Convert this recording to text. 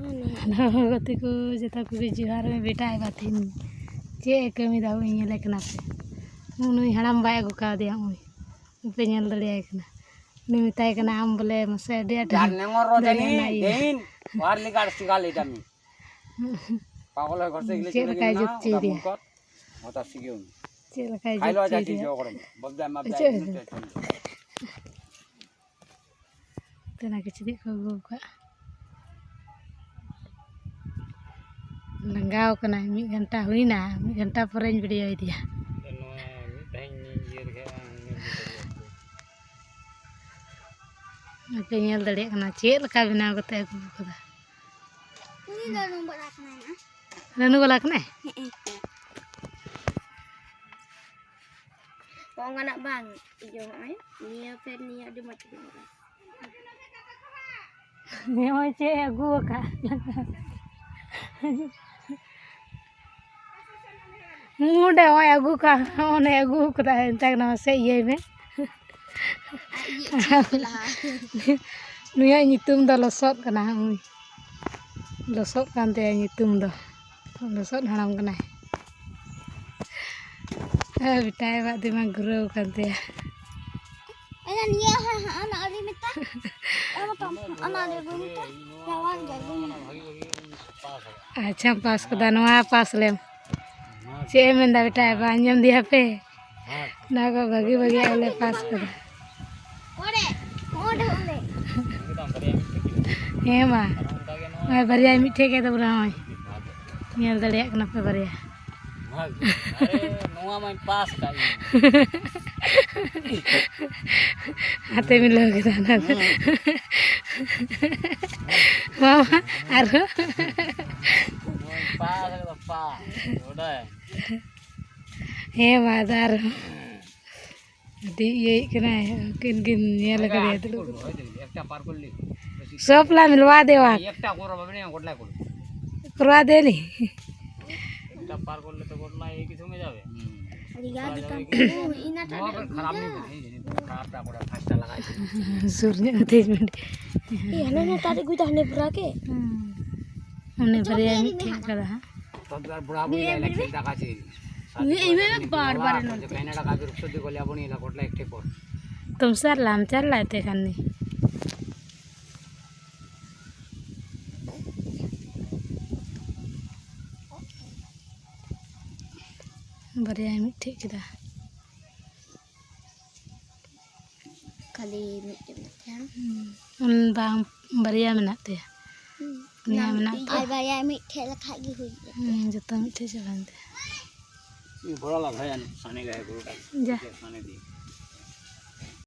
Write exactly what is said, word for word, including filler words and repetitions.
Hello ᱜᱟᱛᱮ ᱠᱚ, ᱡᱚᱛᱚ ᱠᱚᱜᱮ ᱡᱚᱦᱟᱨ᱾ ᱢᱮ ᱵᱮᱴᱟ ᱮᱵᱟ ᱛᱤᱧ ᱪᱮᱫ ᱮ ᱠᱟᱹᱢᱤᱭᱮᱫᱟ, ᱩᱱᱤ ᱧᱮᱞᱮ ᱠᱟᱱᱟ ᱯᱮ᱾ ᱱᱩᱭ ᱦᱟᱲᱟᱢ ᱵᱟᱭ ᱟᱹᱜᱩ ᱠᱟᱣᱫᱮᱭᱟ, ᱱᱚᱜᱼᱚᱭ ᱯᱮ ᱧᱮᱞ ᱫᱟᱲᱮᱭᱟᱭ ᱠᱟᱱᱟ᱾ ᱩᱱᱤ ᱢᱮᱛᱟᱭ ᱠᱟᱱᱟ, "ᱟᱢ ᱵᱚᱞᱮ ᱢᱟᱥᱮ ᱟᱹᱰᱤ ᱟᱸᱴ ᱫᱟᱲᱮᱭᱟᱱᱟᱭ ᱤᱭᱟᱹ᱾ ᱪᱮᱫ ᱞᱮᱠᱟᱭ ᱡᱩᱛ ᱦᱚᱪᱚᱭᱮᱫᱮᱭᱟ?" ᱪᱮᱫ ᱞᱮᱠᱟᱭ ᱡᱩᱛ ᱦᱚᱪᱚᱭᱮᱫᱮᱭᱟ? ᱛᱮᱱᱟ ᱠᱤᱪᱨᱤᱡ ᱠᱚ ᱟᱹᱜᱩ ᱟᱠᱟᱫ᱾ ᱞᱟᱸᱜᱟᱣ ᱠᱟᱱᱟᱭ, ᱢᱤᱫ ᱜᱷᱚᱱᱴᱟ ᱦᱩᱭᱱᱟ, ᱢᱤᱫ ᱜᱷᱚᱱᱴᱟ ᱯᱚᱨᱮᱧ ᱵᱷᱤᱰᱤᱭᱳ ᱤᱫᱤᱭᱟ᱾ ᱱᱚᱣᱟ ᱢᱤᱫ ᱫᱷᱟᱣ ᱤᱧ ᱤᱭᱟᱹ ᱞᱮᱠᱷᱟᱡ ᱵᱟᱝ ᱧᱮᱞ ᱵᱩᱡᱷᱟᱹᱣ ᱠᱚᱣᱟ᱾ ᱟᱯᱮ ᱧᱮᱞ ᱫᱟᱲᱮᱭᱟᱜ ᱠᱟᱱᱟ ᱪᱮᱫ ᱞᱮᱠᱟ ᱵᱮᱱᱟᱣ ᱠᱟᱛᱮ ᱟᱹᱜᱩ ᱟᱠᱟᱫᱟ᱾ ᱩᱱᱤ ᱫᱚ ᱨᱩᱢ ᱵᱟᱞᱟ ᱠᱟᱱᱟᱭ ᱱᱟ᱾ ᱨᱟᱹᱱᱩ ᱵᱟᱞᱟ ᱠᱟᱱᱟᱭ? ᱦᱮᱸ, ᱦᱮᱸ᱾ ᱚᱱᱠᱟᱱᱟᱜ ᱵᱟᱝ, ᱤᱭᱟᱹ ᱱᱚᱜᱼᱚᱭ ᱱᱤᱭᱟᱹ ᱯᱷᱮᱨ ᱱᱤᱭᱟᱹ ᱟᱹᱰᱤ ᱢᱚᱡᱽ ᱧᱮᱞᱚᱜᱼᱟ᱾ ᱱᱚᱜᱼᱚᱭ ᱪᱮᱫ ᱮ ᱟᱹᱜᱩ ᱟᱠᱟᱫ᱾ ᱱᱚᱰᱮ ᱱᱚᱜᱼᱚᱭ ᱟᱹᱜᱩ ᱠᱟᱜ, ᱚᱱᱮ ᱟᱹᱜᱩ ᱠᱟᱫᱟ, ᱢᱮᱛᱟᱭ ᱠᱟᱱᱟ, "ᱢᱟᱥᱮ ᱤᱭᱟᱹᱭ ᱢᱮ᱾" ᱟᱡ ᱤᱭᱟᱹ ᱪᱮᱫ ᱞᱟᱦᱟ᱾ ᱱᱩᱭᱟᱜ ᱧᱩᱛᱩᱢ ᱫᱚ ᱞᱚᱥᱚᱫ ᱠᱟᱱᱟ, ᱦᱳᱭ᱾ ᱞᱚᱥᱚᱫ ᱠᱟᱱ ᱛᱟᱭᱟ ᱧᱩᱛᱩᱢ ᱫᱚ᱾ ᱞᱚᱥᱚᱫ ᱦᱟᱲᱟᱢ ᱠᱟᱱᱟᱭ᱾ ᱦᱮᱸ, ᱵᱮᱴᱟ ᱮᱵᱟᱜ ᱫᱤᱢᱟᱜᱽ ᱜᱷᱩᱨᱟᱹᱣ ᱠᱟᱱ ᱛᱟᱭᱟ᱾ ᱮᱱᱟ ᱱᱤᱭᱟᱹ ᱦᱟᱸ, ᱦᱟᱸ, ᱚᱱᱟ ᱟᱹᱜᱩᱭ ᱢᱮᱛᱟ᱾ ᱚᱱᱟ ᱛᱟᱢ, ᱚᱱᱟ ᱟᱹᱜᱩᱭ ᱢᱮᱛᱟ᱾ ᱱᱟᱣᱟ ᱜᱮ ᱟᱹᱜᱩᱭ ᱢᱮ᱾ ᱟᱪᱪᱷᱟᱢ ᱯᱟᱥ ᱠᱟᱫᱟ, ᱱᱚᱣᱟ ᱯᱟᱥ ᱞᱮᱢ᱾ ᱪᱮᱫ ᱮ ᱢᱮᱱᱫᱟ ᱵᱮᱴᱟ ᱮᱵᱟ, ᱟᱸᱡᱚᱢ ᱫᱤᱭᱟ ᱯᱮ? ᱱᱚᱣᱟ ᱠᱚ ᱵᱷᱟᱹᱜᱤ ᱵᱷᱟᱹᱜᱤ ᱟᱞᱮ ᱯᱟᱥ ᱠᱟᱫᱟ᱾ ᱚᱸᱰᱮ, ᱚᱸᱰᱮ, ᱚᱸᱰᱮ᱾ ᱦᱮᱸ ᱢᱟ, ᱱᱚᱜᱼᱚᱭ ᱵᱟᱨᱭᱟ ᱢᱤᱫᱴᱷᱮᱡ ᱜᱮ ᱛᱟᱵᱚᱱᱟ, ᱱᱚᱜᱼᱚᱭ᱾ ᱧᱮᱞ ᱫᱟᱲᱮᱭᱟᱜ ᱠᱟᱱᱟ ᱯᱮ ᱵᱟᱨᱭᱟ᱾ ᱟᱨᱮ, ᱱᱚᱣᱟ ᱢᱟᱧ ᱯᱟᱥ ᱠᱟᱜ ᱜᱮ᱾ ᱦᱟᱛᱮ ᱢᱤᱞᱟᱹᱣ ᱠᱮᱫᱟ ᱚᱱᱟ ᱫᱚ᱾ ᱦᱩᱸ᱾ ᱢᱟᱢᱟ, ᱟᱨᱦᱚᱸ᱾ ᱱᱚᱣᱟᱧ ᱯᱟᱥ ᱠᱟᱫᱟ, ᱯᱟᱥ᱾ ᱵᱟᱰᱟᱭ᱾ ᱦᱮᱸ ᱢᱟ, ᱟᱫᱚ ᱟᱨᱦᱚᱸ᱾ ᱟᱹᱰᱤ ᱤᱭᱟᱹᱭᱮᱫ ᱠᱟᱱᱟᱭ, ᱩᱱᱠᱤᱱ ᱠᱤᱱ ᱧᱮᱞ ᱠᱟᱫᱮᱭᱟ ᱫᱩᱲᱩᱵ ᱠᱟᱛᱮ᱾ ᱥᱚᱵ ᱞᱟ ᱢᱤᱞᱣᱟ ᱫᱮᱣᱟ᱾ ᱠᱚᱨᱣᱟ ᱫᱮᱱᱤ᱾ ᱥᱩᱨ ᱧᱚᱜ ᱠᱟᱛᱮ ᱢᱮᱱ᱾ ᱦᱟᱱᱮ ᱦᱟᱱᱮ ᱛᱟᱨᱤᱠ ᱜᱩᱭ ᱛᱟᱦᱞᱮ ᱵᱩᱨᱟ ᱠᱮ᱾ ᱦᱩᱸ᱾ ᱩᱱᱤ ᱵᱟᱨᱭᱟ ᱢᱤᱫ ᱴᱷᱮᱡ ᱠᱟᱫᱟ ᱦᱟᱸᱜ᱾ तो यार बुढ़ा बुढ़ी लाइला खेलता का चीज। शादी को इमे बार बार नोते। कहने लगा फिर उसको देखो ले अपनी लकोट ला एक ठे पर। तुम सर लाम चल लाते करनी। ᱵᱟᱨᱭᱟ ᱢᱤᱫ ᱴᱷᱮᱡ ᱠᱮᱫᱟ᱾ ᱠᱷᱟᱹᱞᱤ ᱢᱤᱫᱴᱮᱱ ᱢᱮᱱᱟᱜ ᱛᱟᱭᱟ᱾ ᱦᱩᱸ᱾ ᱩᱱ ᱵᱟᱝ, ᱵᱟᱨᱭᱟ ᱢᱮᱱᱟᱜ ᱛᱟᱭᱟ᱾ ᱦᱩᱸ᱾ ᱯᱩᱱᱭᱟ ᱚᱱᱟ ᱢᱮᱱᱟᱜ ᱛᱟᱭᱟ᱾ ᱟᱨ ᱵᱟᱨᱭᱟ ᱢᱤᱫ ᱴᱷᱮᱡ ᱞᱮᱠᱷᱟᱡ ᱜᱮ ᱦᱩᱭᱩᱜᱼᱟ᱾ ᱦᱩᱸ, ᱡᱚᱛᱚ ᱢᱤᱫ ᱴᱷᱮᱡ ᱪᱟᱵᱟᱭᱮᱱ ᱛᱟᱭᱟ᱾ ये बड़ा लग रहा है, साने का है पूरा। जा। साने दी।